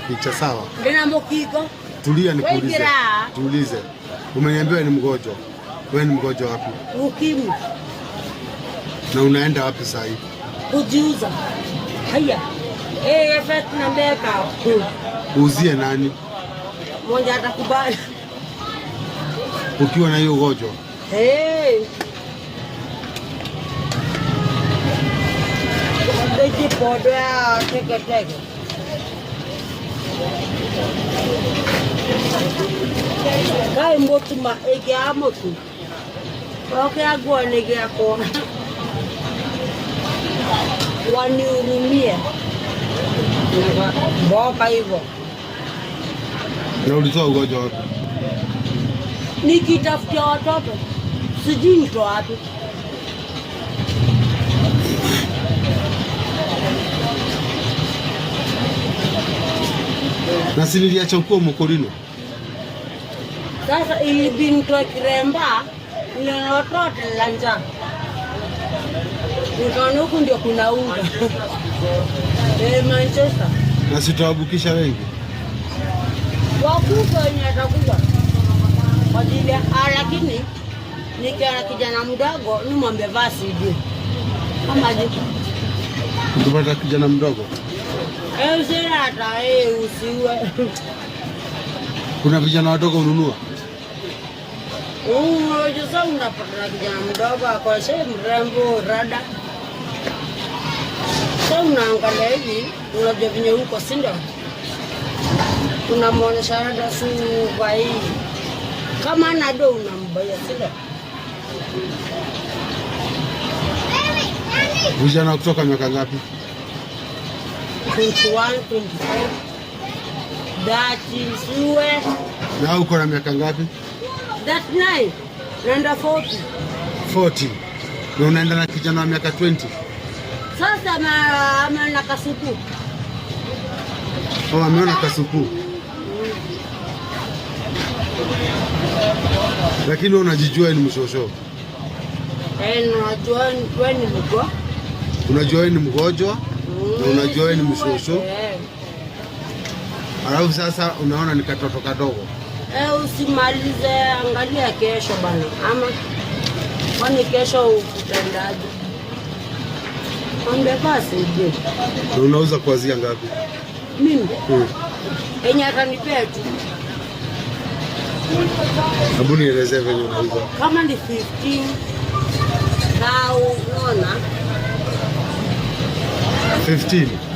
Picha sawa. Ndina mukiko. Tulia nikuulize. Wekera. Tuulize. Umeniambia ni mgonjwa. Wewe ni mgonjwa wapi? Ukimwi. Na unaenda wapi sasa hivi? Kujiuza. Haya. Eh, na mbeka. Uuzie nani? Mmoja atakubali. Ukiwa na hiyo ugonjwa. Hey. Podo ya teke teke. Kaĩ mũtu ĩngĩaga mũtu oke nguo nĩ gĩakwa wanihurumie mboka hivyo. Na ulitoa ugonjwa wapi? Nikitafutia watoto sijui nitoa wapi. Na si niliacha ukuwa mkolino. Sasa ilibidi nitoe kiremba niliona watoto la njaa. Nikaona huku ndio kuna unga. Eh, Manchester. Na sitawaabukisha wengi. Wakubwa wenye atakuwa kwa ajili ya lakini nikiona kijana mdogo nimwambie vaa CD. Kama je. Ukipata kijana mdogo? Eh, usira hata usiwe. Kuna vijana wadogo ununua? Unajua unapata kijana mdogo akose mrembo rada. Sasa unaangalia hivi, unajua venye uko, si ndio? Unamwonyesha rada suva hii. Kama ana do unambaya, si ndio? Vijana kutoka miaka ngapi? 21, 25, 30, siwe. Na uko na miaka ngapi? 39, naenda 40. 40. Na unaenda na kijana wa miaka 20? Sasa ameona kasuku. Oh, ameona kasuku. Lakini wewe unajijua ni mshosho. Eh, unajua wewe ni mgonjwa. Unajua wewe ni mgonjwa na unajua wewe ni mshosho. Alafu sasa unaona ni katoto kadogo. Eh, usimalize, angalia kesho bana. Ama kwani kesho utaendaje? Mwambie basi je. Na unauza kuanzia ngapi? Mimi? Enye atanipea tu. Hebu nielezee venye unauza. Kama ni 15 au unaona? 15.